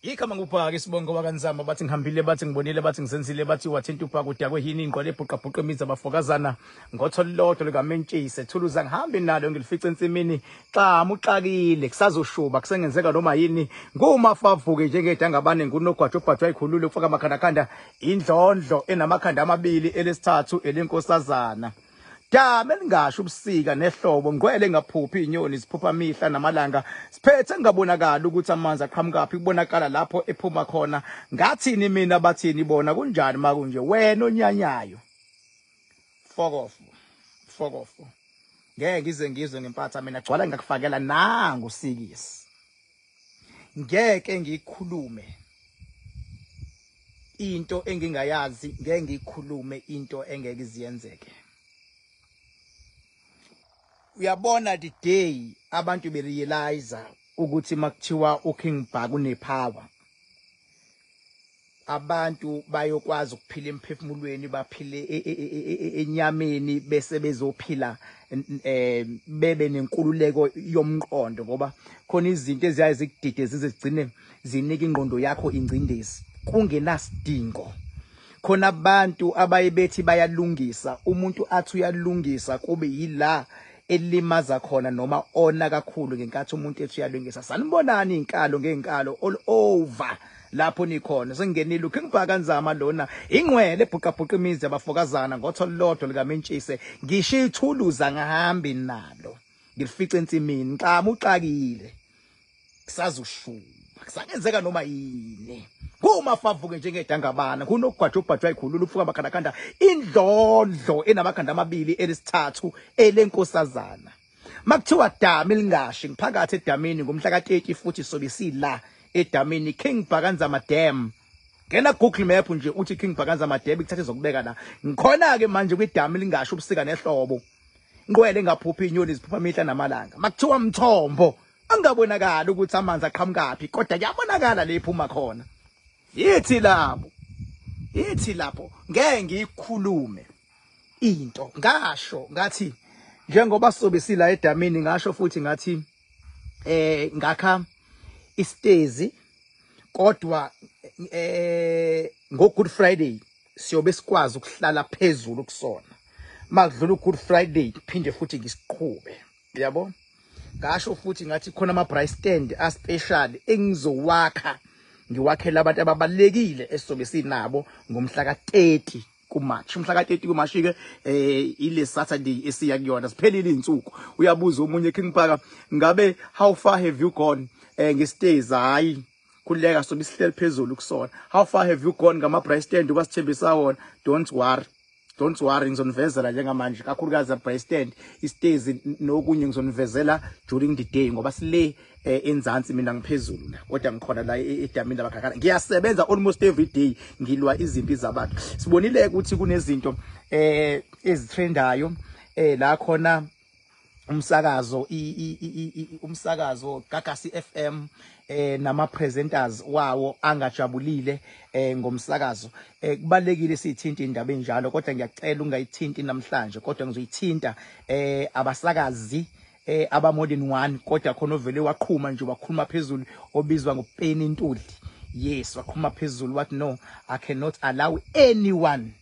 Igama ngubhaka isibongo wakaNzama, bathi ngihambile, bathi ngibonile, bathi ngizenzile, bathi wathinta ubhaka udakwe yini ingqwele ebhuqabhuqa imizi abafokazana ngotho lodwa likamentshise thuluza ngihambe nalo ngilifice ensimini xamu uxakile kusazoshuba kusengenzeka noma yini ngumafavuke njengedangabane ngunogwaja obhajwa ikhulule ufaka amakhandakhanda indlondlo enamakhanda amabili elesithathu elenkosazana. Dame elingasho ubusika nehlobo ngqwele engaphuphi inyoni ziphupha mihla namalanga siphethe ngabonakala ukuthi amanzi aqhamukaphi kubonakala lapho ephuma khona ngathini mina bathini bona kunjani makunje wena onyanyayo fokofu fokofu ngeke ngize ngizwe ngempatha mina gcwala ngakufakela nangu sikisi ngeke ngikhulume into engingayazi, ngeke ngikhulume into engeke iziyenzeke. Uyabona, the day abantu berealize ukuthi makuthiwa uKing Bhaka unepower, abantu bayokwazi ukuphila emphefumulweni, baphile enyameni, bese bezophila bebe nenkululeko yomqondo, ngoba khona izinto eziyaye zikudide zize zigcine zinika ingqondo yakho ingcindezi kungenasidingo. Khona abantu abaye bethi bayalungisa, umuntu athi uyalungisa kube yila elimaza khona noma ona kakhulu ngenkathi umuntu ethi uyalungisa. Sanibonani inkalo ngenkalo all over lapho nikhona, sengingenile uKing Bhaka Nzama lona ingqwele ebhuqabhuqa imizi yabafokazana ngotho lodwa likamentshise ngisho ithuluza ngihambi nalo ngilifice ensimini nxama uxakile kusazoshuba kusangenzeka noma yini kumafavuke njengedangabana kunogwaja obhajwa ikhulula ufuka amakhandakhanda indlondlo enamakhanda amabili elesithathu elenkosazana. Makuthiwa dami lingashi ngiphakathi edamini ngomhla ka-30 futhi sobe sila edamini King Bhakanzama Dam. Ngena Google Map nje uthi King Bhakanzama Dam ikuthathe izokubeka la. Ngikhona ke manje kwidami lingashi ubusika nehlobo. Inqwele engaphuphi inyoni ziphupha imihla namalanga. Makuthiwa mthombo angabonakala ukuthi amanzi aqhamukaphi kodwa kuyabonakala le iphuma khona. Yithi lapho. Yithi lapho ngeke ngiyikhulume into. Ngasho ngathi njengoba sobe sila edamini, ngasho futhi ngathi ngakha isitezi kodwa ngo Good Friday siyobe sikwazi ukuhlala phezulu kusona. Makudlula uGood Friday phinde futhi ngisiqhube, yabo. Ngasho futhi ngathi khona ama braai stand a special engizowakha ngiwakhela abantu ababalekile esizobe sinabo ngomhla ka-30 kuMarch. Umhla ka-30 kuMarch ke ile Saturday esiya kuyona, siphelile izinsuku. Uyabuza omunye King Bhaka ngabe how far have you gone ngesitezi? Hayi khuleka sobe sihleli phezulu kusona. How far have you gone ngama braai stand ubasithembisa wona? Don't worry, don't worry, ngizonivezela njengamanje kakhulukazi braai stand, isitezi nokunye ngizonivezela during the day ngoba sile enzansi, mina ngiphezulu la kodwa ngikhona la edamini labakhakhana. Ngiyasebenza almost every day, ngilwa izimpi zabantu. Sibonile ukuthi kunezinto ezitrendayo la khona umsakazo umsakazo Gagasi FM nama presenters wawo angajabulile ngomsakazo. Kubalekile sithinta indaba enjalo kodwa ngiyacela ungayithinti namhlanje, kodwa ngizoyithinta abasakazi aba more than one, kodwa khona ovele waqhuma nje wakhuluma phezulu obizwa ngoPenny Ntuli. Yes, waqhuma phezulu wathi no, I cannot allow anyone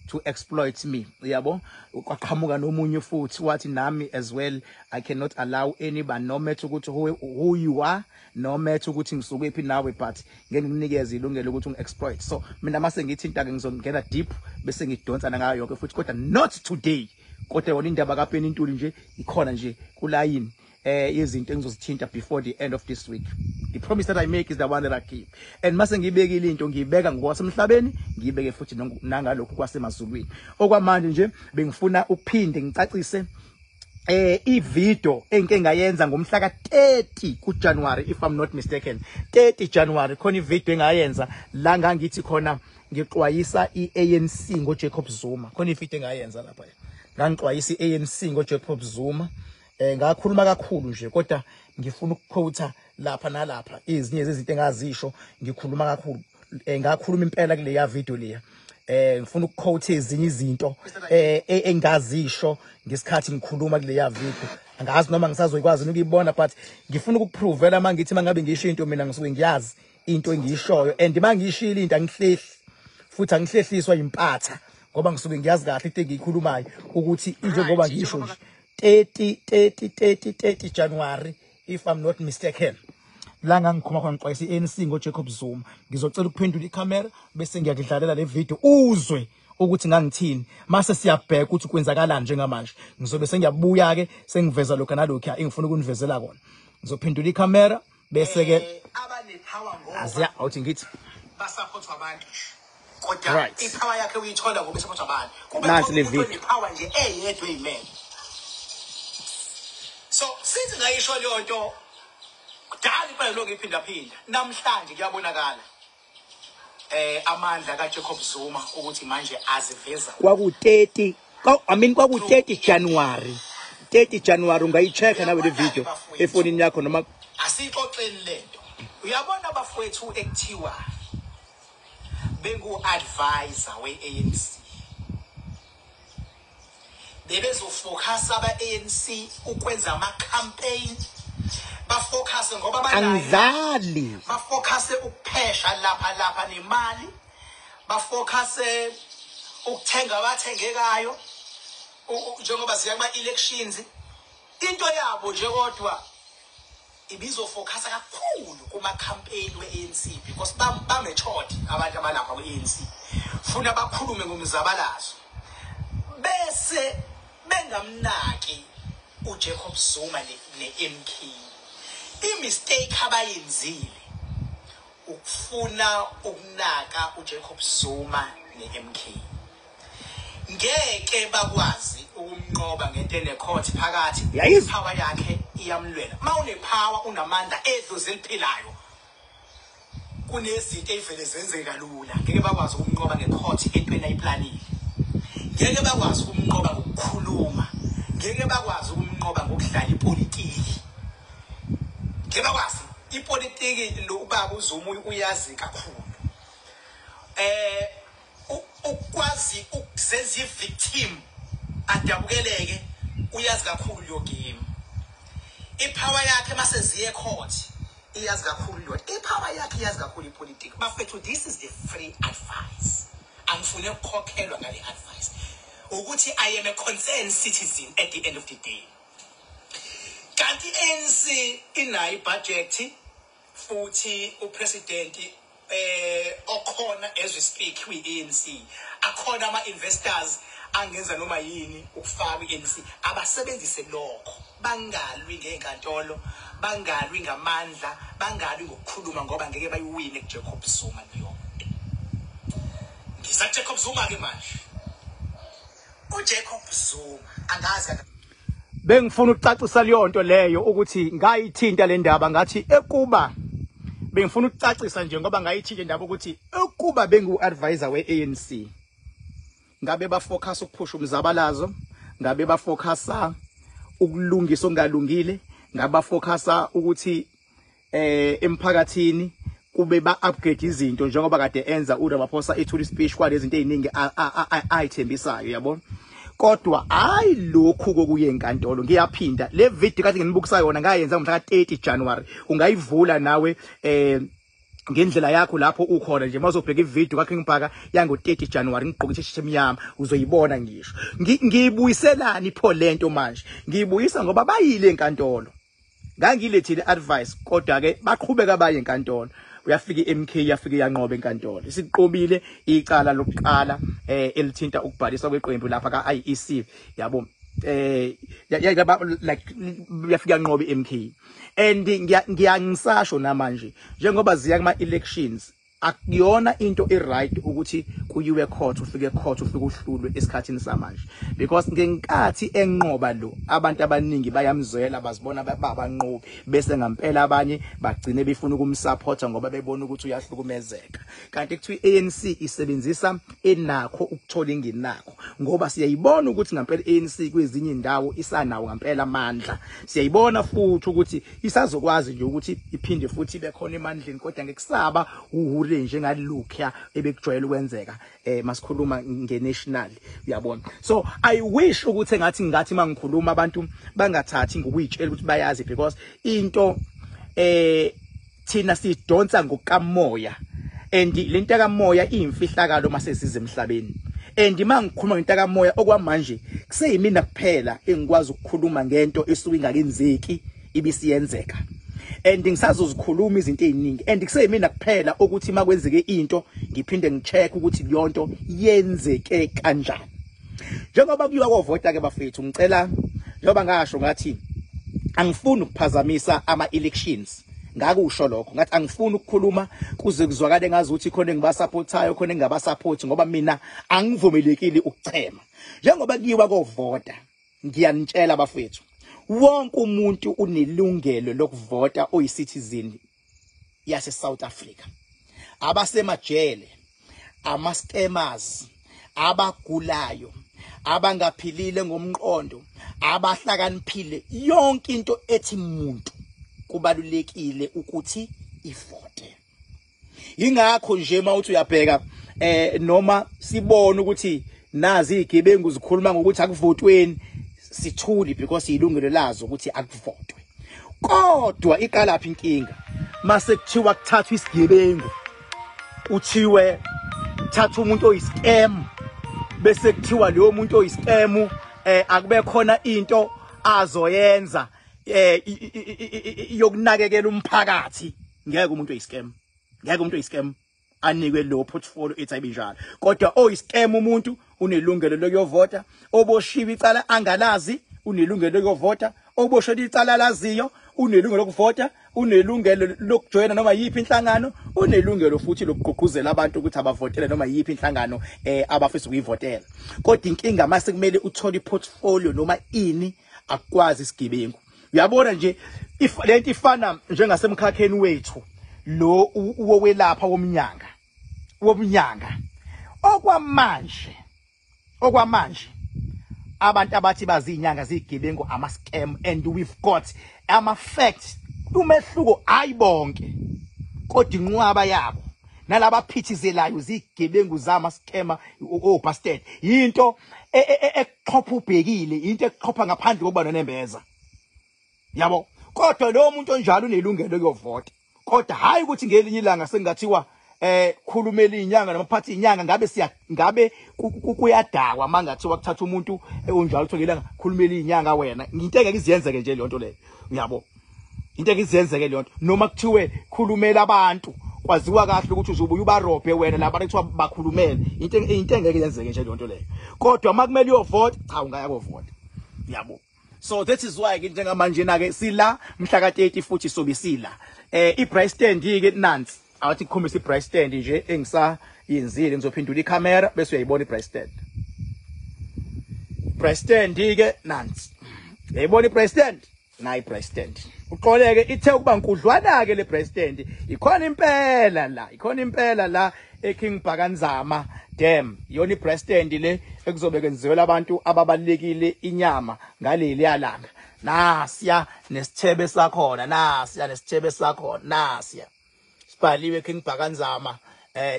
to exploit me, yabo. Kwaqhamuka nomunye futhi wathi nami as well I cannot allow anyone, no matter ukuthi who you are, no matter ukuthi ngisuke phi nawe, but ngeke ngikunikeze ilungelo ukuthi ungi-exploit. So mina mase ngithinta ke ngizongena deep bese ngidonsa ngayo yonke futhi, kodwa not today. Kodwa yona indaba kaPenny Ntuli nje ikhona nje kulayini izinto engizozithinta before the end of this week. The promise that I make is the one that I keep, and mase ngibekile into ngiyibeka ngokwasemhlabeni, ngiyibeke futhi nangalokhu kwasemazulwini. Okwamanje nje bengifuna ukuphinde ngicacise ivideo engike ngayenza ngomhla ka-30 kuJanuary, if I'm not mistaken 30 January, khona ivideo engayenza la ngangithi khona ngixwayisa iANC ngoJacob Zuma. Khona ivideo engayenza lapha ngangixwayisa iANC ngoJacob Zuma. Ngakhuluma kakhulu nje kodwa ngifuna ukuquote lapha nalapha ezinye zezinto engazisho. Ngikhuluma kakhulu, ngakhuluma impela kuleya video leya. Ngifuna ukuquote ezinye izinto engazisho ngesikhathi ngikhuluma kuleya video. Angazi noma ngisazoyikwazi ukuyibona, but ngifuna ukukuprovela mangithi mangabe ngisho into mina ngisuke ngiyazi into engiyishoyo, and mangishilo into angihlehli futhi angihlehliswa impatha, ngoba ngisuke ngiyazi kahle into engiyikhulumayo ukuthi njengoba ngisho nje 30 30 30 30 January, if I'm not mistaken, la ngangikhuluma khona ngixwayisa i-ANC ngoJacob Zuma. Ngizocela ukuphendula ikhamera bese ngiyakudlalela le video uzwe ukuthi ngangithini, mase siyabheka ukuthi kwenzakalani njengamanje. Ngizobe sengiyabuya ke sengiveza lokho nalokho engifuna ukunivezela kona. Ngizophendula ikhamera bese ke abanepower ngoba aziya awuthi ngithi basupportwa abantu, kodwa ipower yakhe uyithola ngoba esupportwa abantu. Kube Nansi le khona umuntu video. onepower nje eyedwa eyimele. So sithi ngayisho leyo nto kudala impela, lokhu iphindaphinda namhlanje kuyabonakala amandla kaJacob Zuma ukuthi manje aziveza Kwaku 30, I mean kwaku 30 January, 30 January. Ungayi-check-a nawe le video efonini yakho noma Asixoxeni lento. Uyabona bafowethu, ekuthiwa bengu-advisor we-ANC, bebezofocus aba-ANC ukwenza ama-campaign, bafocus ngoba banayo Angidlali. Bafocuse ukuphesha lapha lapha nemali, bafocuse ukuthenga abathengekayo njengoba siya kuma-elections. Into yabo nje kodwa ibizofocusa kakhulu kuma-campaign we-ANC, because bamatured abantu abalapha kwi-ANC, funa bakhulume ngomzabalazo bese bengamnaki uJacob Zuma ne-MK. I-mistake abayenzile ukufuna ukunaka uJacob Zuma ne-MK. Ngeke bakwazi ukumnqoba ngento enecourt phakathi. Yayizwa. Power yakhe iyamlwela. Uma unepower, unamandla edlozi eliphilayo, kunezinto ey'vele zenzeka kalula. Ngeke bakwazi ukumnqoba ngecourt entweni ayiplanile, ngeke bakwazi ukumnqoba ngokukhuluma, ngeke bakwazi ukumnqoba ngokudlala ipolitiki, ngeke bakwazi ipolitiki. Lo ubaba uZuma uyazi kakhulu ukwazi ukuzenza i-victim adabukeleke, uyazi kakhulu leyo game. Ipower yakhe mase ziye court iyazi kakhulu leyo ipower yakhe, iyazi kakhulu ipolitiki. Bafethu, this is the free advice, angifune ukukhokhelwa ngale advice, ukuthi I am a concerned citizen at the end of the day. Kanti i-ANC inayo ibudget futhi upresident okhona as we speak kwi-ANC, akhona ama-investors angenza noma yini ukufaka kwi-ANC. Abasebenzise lokho, bangalwi ngey'nkantolo, bangalwi ngamandla, bangalwi ngokukhuluma, ngoba ngeke bayiwine kuJacob Zuma leyo nto. Ngisa Jacob Zuma-ke manje, uJacob Zuma angazi Bengifuna ukucacisa leyo nto leyo ukuthi ngayithinta le ndaba, ngathi ekuba bengifuna ukucacisa nje ngoba ngayithinta indaba ukuthi ekuba bengu-advisor we-ANC, ngabe bafocus ukuphusha umzabalazo, ngabe bafocusa ukulungisa okungalungile, ngabe bafocusa ukuthi emphakathini kube ba upgrade izinto njengoba kade enza uRamaphosa ethula speech kwalezi zinto eziningi ayithembisayo, yabo. Kodwa hayi lokhu kokuye enkantolo. Ngiyaphinda, le video kade nginibukisa yona ngayenza ngomhla ka30 January. Ungayivula nawe ngendlela yakho lapho ukhona nje, mawuzobheka ivideo kaKing Bhaka yango 30 January, ngigqoke i-t-shirt emnyama, uzoyibona. Ngisho ngiyibuyiselani pho lento manje? Ngiyibuyisa ngoba bayile enkantolo. Ngangilethile advice, kodwa ke baqhubeka baye enkantolo. Uyafika iMK, yafika yanqoba enkantolo, isiqobile icala lokuqala elithinta ukubhaliswa kweqembu lapha ka IEC, yabo. Like yafika yanqoba iMK, and ngiyangisasho namanje njengoba ziya kuma elections, akuyona into e-right ukuthi kuyiwe court, ufike court, ufike uhlulwe esikhathini samanje, because ngenkathi enqoba lo, abantu abaningi bayamzwela, bazibona babanqobi, bese ngampela abanye bagcine befuna ukumsupporta ngoba bebona ukuthi uyahlukumezeka. Kanti kuthiwa i-ANC isebenzisa enakho ukuthola ingenakho, ngoba siyayibona ukuthi ngampela i-ANC kwezinye indawo isanawo ngampela amandla. Siyayibona futhi ukuthi isazokwazi nje ukuthi iphinde futhi ibe khona emandleni, kodwa ngekusaba uhure njengalokhuya ebekujwayele ukwenzeka. Masikhuluma ngenational, uyabona. So I wish ukuthi engathi ngathi mangikhuluma abantu bangathathi ngokuyitshela ukuthi bayazi, because into thina sidonsa ngokamoya, and lento kamoya iyimfihlakalo masesize emhlabeni. And mangikhuluma ngento kamoya okwamanje kuseyimina kuphela engikwazi ukukhuluma ngento esuke ingakenzeki ibisiyenzeka, and ngisazozikhuluma izinto eziningi, and kuseyimina kuphela ukuthi makwenzeke into ngiphinde ngicheck ukuthi leyonto yenzeke kanjani. Njengoba kuyiwa kovota ke bafethu, ngicela, njengoba ngasho ngathi angifuni ukuphazamisa ama elections, ngakusho lokho ngathi angifuni ukukhuluma kuze kuzwakale ngazi ukuthi khona engibasupportayo, khona engingabasupport, ngoba mina angivumelekile ukuchema. Njengoba kuyiwa kovota, ngiyanitshela bafethu, wonke umuntu unelungelo lokuvota oyicitizen yase South Africa. Abasemajele, ama scammers, abagulayo, abangaphilile ngomqondo, abahlakaniphile, yonke into ethi umuntu kubalulekile ukuthi ivote. Ingakho nje mawuthi uyabheka, noma sibona ukuthi nazi izigebengu zikhuluma ngokuthi akuvotweni, sithuli, because ilungelo lazo ukuthi akuvotwe. Kodwa iqalaphi inkinga? Mase kuthiwa kuthathwa isigebengu, uthiwe thatha umuntu oyiscam, bese kuthiwa leyo muntu oyiscam akube khona into azoyenza yokunakekela umphakathi. Ngeke umuntu oyiscam, ngeke umuntu oyiscam anikwe lo portfolio ethi ayibinjalo. Kodwa oyiscam umuntu unelungelo lokuyovota, oboshiwe icala angalazi unelungelo lokuyovota, oboshwe icala laziyo unelungelo lokuvota, unelungelo lokujoyina noma yiphi inhlangano, unelungelo futhi lokugqugquzela abantu ukuthi abavotele noma yiphi inhlangano abafisa ukuyivotela. Kodwa inkinga mase kumele uthole iportfolio noma ini, akukwazi isigebengu. Uyabona nje, lento ifana njengasemkhakheni wethu lo wokwelapha womnyanga. Okwamanje abantu abathi bazinyanga ziyigebengu, ama scam, and we've got ama facts. Umehluko ayibonke, kodwa inqwaba yabo nalaba phithizelayo zigebengu zama scammer, o bastard. Into ekuxhopha ubhekile, into ekuxhopha ngaphandle kokuba nonembeza, yabo. Kodwa lo muntu onjalo unelungelo lokuyovota, kodwa hayi ukuthi ngelinye ilanga sengathiwa khulumela inyanga noma phathi inyanga, ngabe siya ngabe kuyadakwa mangathiwa kuthatha umuntu onjalo kuthiwa ngelanga khulumela inyanga wena. Into engeke iziyenzeke nje leyo nto leyo, uyabo, into engeke iziyenzeke leyo nto. Noma kuthiwe khulumela abantu, kwaziwa kahle ukuthi uzobuya ubarobhe wena laba kuthiwa bakhulumele. Into engeke yenzeke nje leyo nto leyo. Kodwa makumele uyovota, cha, ungaya kovota, yabo. So that is why ke njengamanje na ke sila mhla ka 30 futhi sobe sila i-braai stand ke nansi. Awathi kukhombisa i-braai stand nje engisayenzile, ngizophendula ikhamera bese uyayibona i-braai stand. Braai stand ke nansi, uyayibona i-braai stand, nayi i-braai stand. Uqoleke ithe ukuba nkudlwana ke le braai stand, ikhona impela la, ikhona impela la eKing Bhakanzama Dam. Iyona i-braai stand le ekuzobe kwenziwela abantu ababalekile inyama ngaleli yalanga. Nasiya nesithebe sakhona, nasiya nesithebe sakhona, nasiya sibhaliwe King Bhakanzama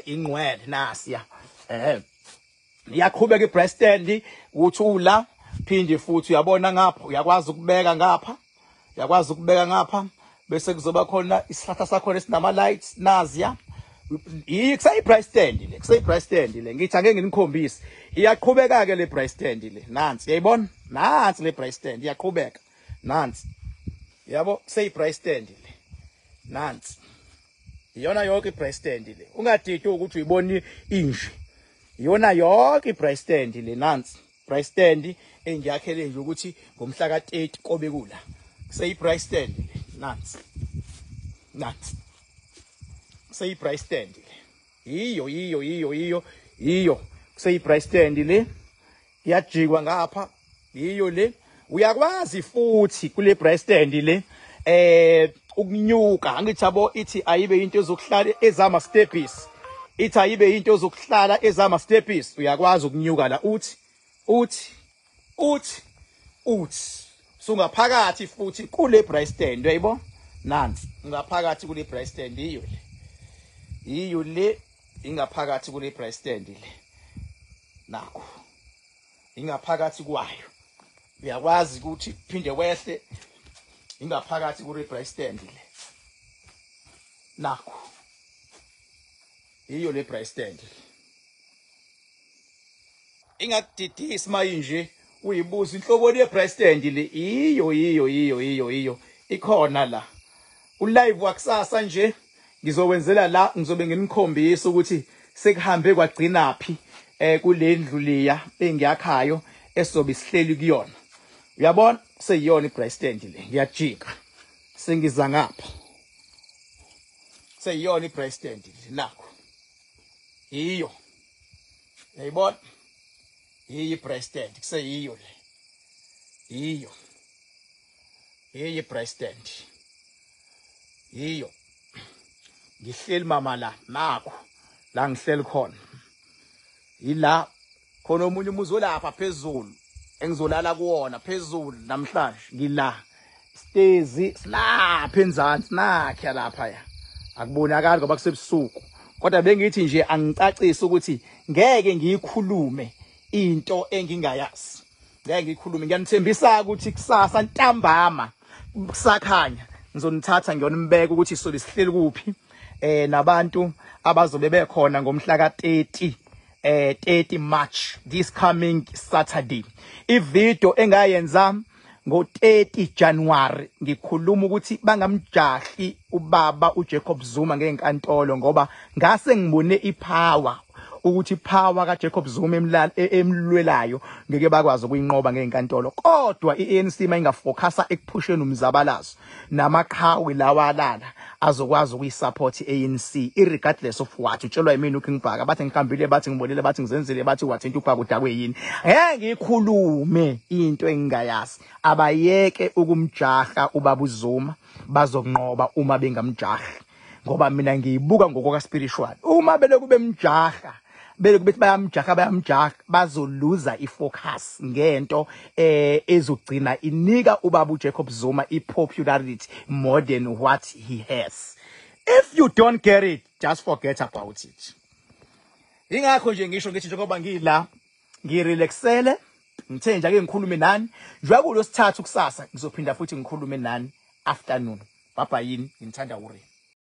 ingqwele, nasiya. Iyaqhubeka i-braai stand, uthi ula phinde futhi uyabona ngapha, uyakwazi ukubeka ngapha, uyakwazi ukubeka ngapha, bese kuzoba khona isihlahla sakhona esinama lights, naziya. Kusayi-braai stand le, kusayi-braai stand le. Ngithi angeke nginikhombise, iyaqhubeka ke le braai stand le, nansi, uyayibona, nansi le braai stand iyaqhubeka, nansi, yabo, kusayi-braai stand le, nansi iyona yonke i-braai stand le. Ungadidi ukuthi uyibona inje, iyona yonke i-braai stand le, nansi braai stand engiyakhele nje ukuthi ngomhla ka-30 kobe kula kuseyi-braai stand le, nansi, nansi kuseyi-braai stand le, iyo iyo iyo iyo iyo kuseyi-braai stand le, iyajikwa ngapha, iyo le. Uyakwazi futhi kule braai stand le ukunyuka, angithi yabo, ithi ayibe into ezokuhlala ezama steps, ithi ayibe into ezokuhlala ezama steps. Uyakwazi ukunyuka la, uthi uthi uthi uthi sungaphakathi futhi kule braai stand, uyayibona, nansi ngaphakathi kule braai stand, iyo le, iyo le. Ingaphakathi kule braai stand le. Nakho. Ingaphakathi kwayo. Uyakwazi ukuthi phinde wehle ingaphakathi kule braai stand le. Nakho. Iyo le braai stand. Ingakudidisi mayinje uyibuza inhlobo ye braai stand le iyo iyo iyo iyo iyo ikhona la. Ulive wakusasa nje ngizowenzela la, ngizobe nginikhombisa ukuthi sekuhambe kwagcinaphi kule ndlu leya engiyakhayo esobe sihleli kuyona. Uyabona seyiyona ibraai stand le, ngiyajika sengiza ngapha, seyiyona ibraai stand le, nakho iyo, uyayibona iyi ibraai stand, kuseyiyo le, iyo iyi ibraai stand, iyo. Ngihleli mama la, nakho la ngihleli khona, ila khona omunye umuzi olapha phezulu engizolala kuwona phezulu namhlanje, ngila stezi silapha enzansi nakhe lapha ya, akubonakali ngoba kusebusuku, kodwa bengithi nje angicacise ukuthi ngeke ngiyikhulume into engingayazi, ngeke ngiyikhulume. Ngiyanithembisa ukuthi kusasa ntambama kusakhanya ngizonithatha ngiyonimbeka ukuthi sobe sihleli kuphi nabantu abazobe bekhona ngomhla ka-30 30 March, this coming Saturday. Ivideo engayenza ngo-30 January ngikhuluma ukuthi bangamjahi ubaba uJacob Zuma ngenkantolo, ngoba ngase ngibone ipower, ukuthi ipower kaJacob Zuma emlwelayo ngeke bakwazi ukuyinqoba ngenkantolo. Kodwa iANC mayingafocusa ekuphusheni umzabalazo namaqhawe lawa alala azokwazi ukuyisupport iANC irregardless of what. Utshelwa yimina uKing Bhaka, bathi ngihambile, bathi ngibonile, bathi ngizenzile, bathi wathinta uBhaka udakwe yini. Ngeke ngikhulume into engingayazi. Abayeke ukumjaha ubaba uZuma, bazokunqoba uma bengamjahi, ngoba mina ngiyibuka ngokoka spiritual. Uma beloku bemjaha, beloku bethi bayamjaha bayamjaha, bazoluza ifocus ngento ezogcina inika ubaba uJacob Zuma ipopularity more than what he has. If you don't get it, just forget about it. Ingakho nje ngisho ngithi njengoba ngila ngirelaxele, ngithe nje ake ngikhulume nani njengoba kulosithathu kusasa ngizophinda futhi ngikhulume nani afternoon. Bye bye, yini ngithanda uri.